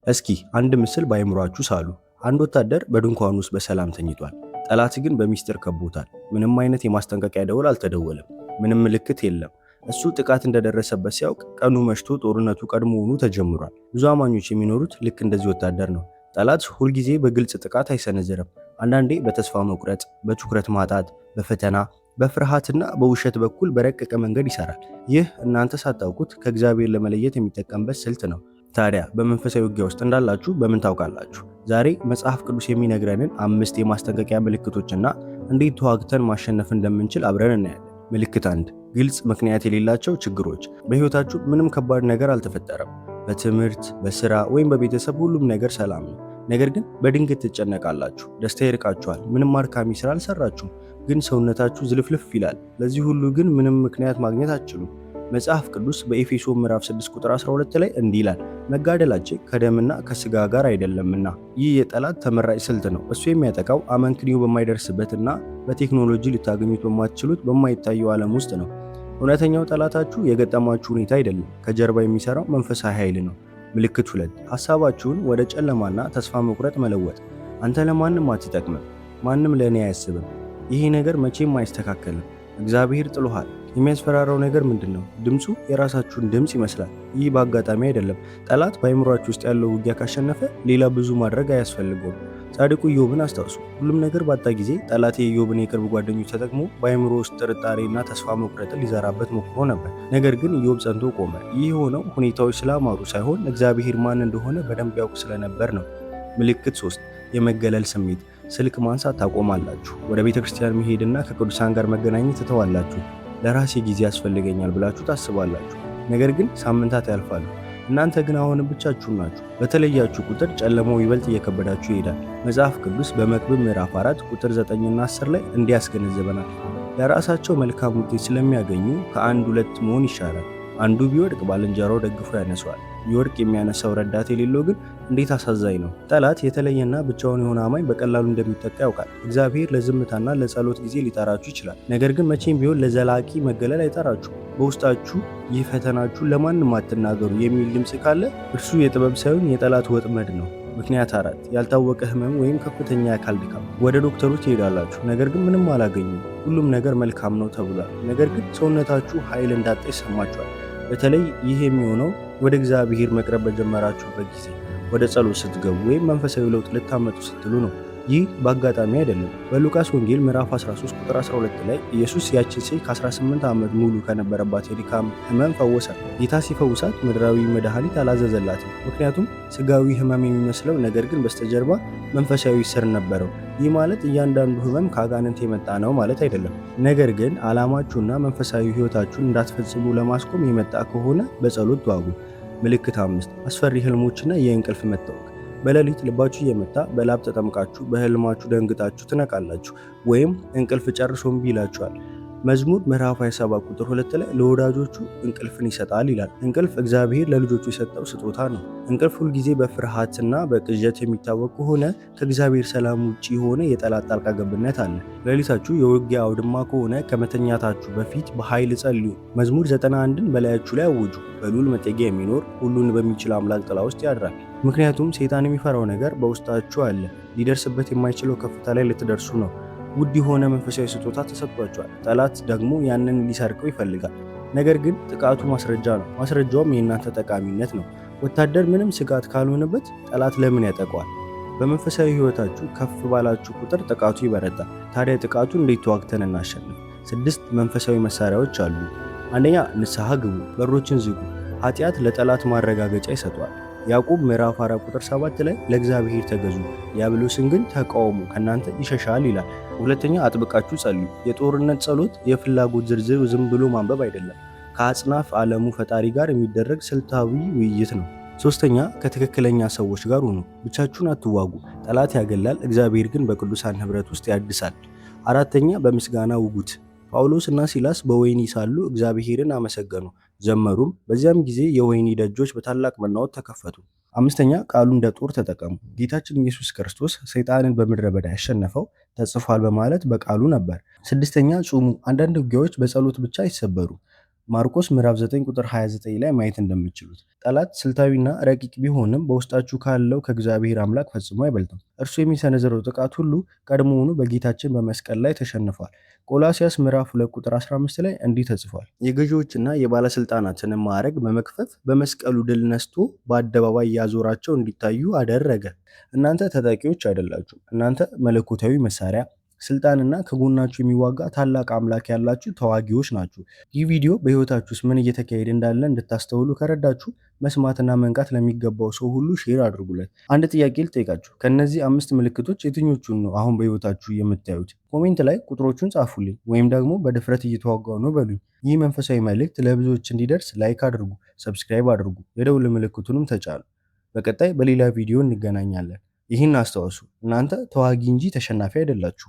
እስኪ አንድ ምስል በአእምሯችሁ ሳሉ። አንድ ወታደር በድንኳኑ ውስጥ በሰላም ተኝቷል። ጠላት ግን በሚስጥር ከቦታል። ምንም አይነት የማስጠንቀቂያ ደወል አልተደወለም። ምንም ምልክት የለም። እሱ ጥቃት እንደደረሰበት ሲያውቅ ቀኑ መሽቶ ጦርነቱ ቀድሞውኑ ተጀምሯል። ብዙ አማኞች የሚኖሩት ልክ እንደዚህ ወታደር ነው። ጠላት ሁልጊዜ በግልጽ ጥቃት አይሰነዝርም። አንዳንዴ በተስፋ መቁረጥ፣ በትኩረት ማጣት፣ በፈተና፣ በፍርሃትና በውሸት በኩል በረቀቀ መንገድ ይሰራል። ይህ እናንተ ሳታውቁት ከእግዚአብሔር ለመለየት የሚጠቀምበት ስልት ነው። ታዲያ በመንፈሳዊ ውጊያ ውስጥ እንዳላችሁ በምን ታውቃላችሁ? ዛሬ መጽሐፍ ቅዱስ የሚነግረንን አምስት የማስጠንቀቂያ ምልክቶችና እንዴት ተዋግተን ማሸነፍ እንደምንችል አብረን እናያለን። ምልክት አንድ፣ ግልጽ ምክንያት የሌላቸው ችግሮች። በሕይወታችሁ ምንም ከባድ ነገር አልተፈጠረም። በትምህርት፣ በስራ ወይም በቤተሰብ ሁሉም ነገር ሰላም ነው። ነገር ግን በድንገት ትጨነቃላችሁ፣ ደስታ ይርቃችኋል። ምንም አድካሚ ስራ አልሰራችሁም፣ ግን ሰውነታችሁ ዝልፍልፍ ይላል። ለዚህ ሁሉ ግን ምንም ምክንያት ማግኘት አትችሉም። መጽሐፍ ቅዱስ በኤፌሶ ምዕራፍ 6 ቁጥር 12 ላይ እንዲህ ይላል፣ መጋደላችን ከደምና ከስጋ ጋር አይደለምና። ይህ የጠላት ተመራጭ ስልት ነው። እሱ የሚያጠቃው አመክንዮ በማይደርስበትና በቴክኖሎጂ ልታገኙት በማትችሉት በማይታየው ዓለም ውስጥ ነው። እውነተኛው ጠላታችሁ የገጠማችሁ ሁኔታ አይደለም፣ ከጀርባ የሚሰራው መንፈሳዊ ኃይል ነው። ምልክት ሁለት፣ ሐሳባችሁን ወደ ጨለማና ተስፋ መቁረጥ መለወጥ። አንተ ለማንም አትጠቅምም፣ ማንም ለእኔ አያስብም፣ ይሄ ነገር መቼም አይስተካከልም፣ እግዚአብሔር ጥሎሃል። የሚያስፈራራው ነገር ምንድን ነው? ድምፁ የራሳችሁን ድምፅ ይመስላል። ይህ በአጋጣሚ አይደለም። ጠላት በአእምሯችሁ ውስጥ ያለው ውጊያ ካሸነፈ ሌላ ብዙ ማድረግ አያስፈልገውም። ጻድቁ ኢዮብን አስታውሱ። ሁሉም ነገር ባጣ ጊዜ ጠላት የኢዮብን የቅርብ ጓደኞች ተጠቅሞ በአእምሮ ውስጥ ጥርጣሬና ተስፋ መቁረጥን ሊዘራበት ሞክሮ ነበር። ነገር ግን ኢዮብ ጸንቶ ቆመ። ይህ የሆነው ሁኔታዎች ስላማሩ ሳይሆን እግዚአብሔር ማን እንደሆነ በደንብ ያውቅ ስለነበር ነው። ምልክት 3፣ የመገለል ስሜት። ስልክ ማንሳት ታቆማላችሁ። ወደ ቤተ ክርስቲያን መሄድና ከቅዱሳን ጋር መገናኘት ትተዋላችሁ። ለራሴ ጊዜ ያስፈልገኛል ብላችሁ ታስባላችሁ። ነገር ግን ሳምንታት ያልፋሉ። እናንተ ግን አሁንም ብቻችሁን ናችሁ። በተለያችሁ ቁጥር ጨለማው ይበልጥ እየከበዳችሁ ይሄዳል። መጽሐፍ ቅዱስ በመክብብ ምዕራፍ 4 ቁጥር 9ና 10 ላይ እንዲህ ያስገነዝበናል። ለራሳቸው መልካም ውጤት ስለሚያገኙ ከአንድ ሁለት መሆን ይሻላል። አንዱ ቢወድቅ ባልንጀራው ደግፎ ያነሳዋል። ቢወድቅ የሚያነሳው ረዳት የሌለው ግን እንዴት አሳዛኝ ነው! ጠላት የተለየና ብቻውን የሆነ አማኝ በቀላሉ እንደሚጠቃ ያውቃል። እግዚአብሔር ለዝምታና ለጸሎት ጊዜ ሊጠራችሁ ይችላል። ነገር ግን መቼም ቢሆን ለዘላቂ መገለል አይጠራችሁ። በውስጣችሁ ይህ ፈተናችሁ ለማንም አትናገሩ የሚል ድምፅ ካለ እርሱ የጥበብ ሳይሆን የጠላት ወጥመድ ነው። ምክንያት አራት፣ ያልታወቀ ህመም ወይም ከፍተኛ የአካል ድካም። ወደ ዶክተሩ ትሄዳላችሁ፣ ነገር ግን ምንም አላገኙም። ሁሉም ነገር መልካም ነው ተብሏል። ነገር ግን ሰውነታችሁ ኃይል እንዳጣ ይሰማችኋል። በተለይ ይህ የሚሆነው ወደ እግዚአብሔር መቅረብ በጀመራችሁበት ጊዜ፣ ወደ ጸሎት ስትገቡ ወይም መንፈሳዊ ለውጥ ልታመጡ ስትሉ ነው። ይህ በአጋጣሚ አይደለም። በሉቃስ ወንጌል ምዕራፍ 13 ቁጥር 12 ላይ ኢየሱስ ያችን ሴት ከ18 ዓመት ሙሉ ከነበረባት የድካም ህመም ፈወሳት። ጌታ ሲፈውሳት ምድራዊ መድኃኒት አላዘዘላትም። ምክንያቱም ስጋዊ ህመም የሚመስለው ነገር ግን በስተጀርባ መንፈሳዊ ስር ነበረው። ይህ ማለት እያንዳንዱ ህመም ከአጋንንት የመጣ ነው ማለት አይደለም። ነገር ግን ዓላማችሁና መንፈሳዊ ህይወታችሁን እንዳትፈጽሙ ለማስቆም የመጣ ከሆነ በጸሎት ተዋጉ። ምልክት አምስት፣ አስፈሪ ህልሞችና የእንቅልፍ መታወክ። በሌሊት ልባችሁ እየመታ በላብ ተጠምቃችሁ በህልማችሁ ደንግጣችሁ ትነቃላችሁ፣ ወይም እንቅልፍ ጨርሶ እምቢ ይላችኋል። መዝሙር ምዕራፍ 27 ቁጥር 2 ላይ ለወዳጆቹ እንቅልፍን ይሰጣል ይላል። እንቅልፍ እግዚአብሔር ለልጆቹ የሰጠው ስጦታ ነው። እንቅልፍ ሁልጊዜ በፍርሃትና በቅዠት የሚታወቅ ከሆነ ከእግዚአብሔር ሰላም ውጭ የሆነ የጠላት ጣልቃ ገብነት አለ። ሌሊታችሁ የውጊያ አውድማ ከሆነ ከመተኛታችሁ በፊት በኃይል ጸልዩ። መዝሙር 91ን በላያችሁ ላይ አውጁ። በልዑል መጠጊያ የሚኖር ሁሉን በሚችል አምላክ ጥላ ውስጥ ያድራል። ምክንያቱም ሰይጣን የሚፈራው ነገር በውስጣችሁ አለ። ሊደርስበት የማይችለው ከፍታ ላይ ልትደርሱ ነው። ውድ የሆነ መንፈሳዊ ስጦታ ተሰጥቷቸዋል። ጠላት ደግሞ ያንን ሊሰርቀው ይፈልጋል። ነገር ግን ጥቃቱ ማስረጃ ነው። ማስረጃውም የእናንተ ጠቃሚነት ነው። ወታደር ምንም ስጋት ካልሆነበት ጠላት ለምን ያጠቀዋል? በመንፈሳዊ ሕይወታችሁ ከፍ ባላችሁ ቁጥር ጥቃቱ ይበረታል። ታዲያ ጥቃቱ እንዴት ተዋግተን እናሸንፍ? ስድስት መንፈሳዊ መሳሪያዎች አሉ። አንደኛ፣ ንስሐ ግቡ፣ በሮችን ዝጉ። ኃጢአት ለጠላት ማረጋገጫ ይሰጠዋል። ያዕቆብ ምዕራፍ 4 ቁጥር 7 ላይ ለእግዚአብሔር ተገዙ፣ ዲያብሎስን ግን ተቃውሙ ከእናንተ ይሸሻል ይላል። ሁለተኛ፣ አጥብቃችሁ ጸልዩ። የጦርነት ጸሎት የፍላጎት ዝርዝር ዝም ብሎ ማንበብ አይደለም። ከአጽናፍ ዓለሙ ፈጣሪ ጋር የሚደረግ ስልታዊ ውይይት ነው። ሶስተኛ፣ ከትክክለኛ ሰዎች ጋር ሁኑ። ብቻችሁን አትዋጉ። ጠላት ያገላል፣ እግዚአብሔር ግን በቅዱሳን ኅብረት ውስጥ ያድሳል። አራተኛ፣ በምስጋና ውጉት። ጳውሎስ እና ሲላስ በወህኒ ሳሉ እግዚአብሔርን አመሰገኑ፣ ዘመሩም። በዚያም ጊዜ የወህኒ ደጆች በታላቅ መናወጥ ተከፈቱ። አምስተኛ፣ ቃሉን እንደ ጦር ተጠቀሙ። ጌታችን ኢየሱስ ክርስቶስ ሰይጣንን በምድረ በዳ ያሸነፈው ተጽፏል በማለት በቃሉ ነበር። ስድስተኛ፣ ጹሙ። አንዳንድ ውጊያዎች በጸሎት ብቻ አይሰበሩ። ማርቆስ ምዕራፍ 9 ቁጥር 29 ላይ ማየት እንደምትችሉት ጠላት ስልታዊና ረቂቅ ቢሆንም በውስጣችሁ ካለው ከእግዚአብሔር አምላክ ፈጽሞ አይበልጥም። እርሱ የሚሰነዝረው ጥቃት ሁሉ ቀድሞውኑ በጌታችን በመስቀል ላይ ተሸንፏል። ቆላስያስ ምዕራፍ 2 ቁጥር 15 ላይ እንዲህ ተጽፏል፣ የገዢዎችና የባለስልጣናትን ማዕረግ በመክፈፍ በመስቀሉ ድል ነስቶ በአደባባይ ያዞራቸው እንዲታዩ አደረገ። እናንተ ተጠቂዎች አይደላችሁም። እናንተ መለኮታዊ መሳሪያ፣ ስልጣንና ከጎናችሁ የሚዋጋ ታላቅ አምላክ ያላችሁ ተዋጊዎች ናችሁ። ይህ ቪዲዮ በህይወታችሁ ውስጥ ምን እየተካሄደ እንዳለ እንድታስተውሉ ከረዳችሁ መስማትና መንቃት ለሚገባው ሰው ሁሉ share አድርጉለት። አንድ ጥያቄ ልጠይቃችሁ። ከእነዚህ አምስት ምልክቶች የትኞቹን ነው አሁን በህይወታችሁ የምታዩት? Comment ላይ ቁጥሮቹን ጻፉልኝ፣ ወይም ደግሞ በድፍረት እየተዋጋሁ ነው በሉኝ። ይህ መንፈሳዊ መልእክት ለብዙዎች እንዲደርስ like አድርጉ፣ subscribe አድርጉ፣ የደውል ምልክቱንም ተጫኑ። በቀጣይ በሌላ ቪዲዮ እንገናኛለን። ይህን አስታውሱ፣ እናንተ ተዋጊ እንጂ ተሸናፊ አይደላችሁ።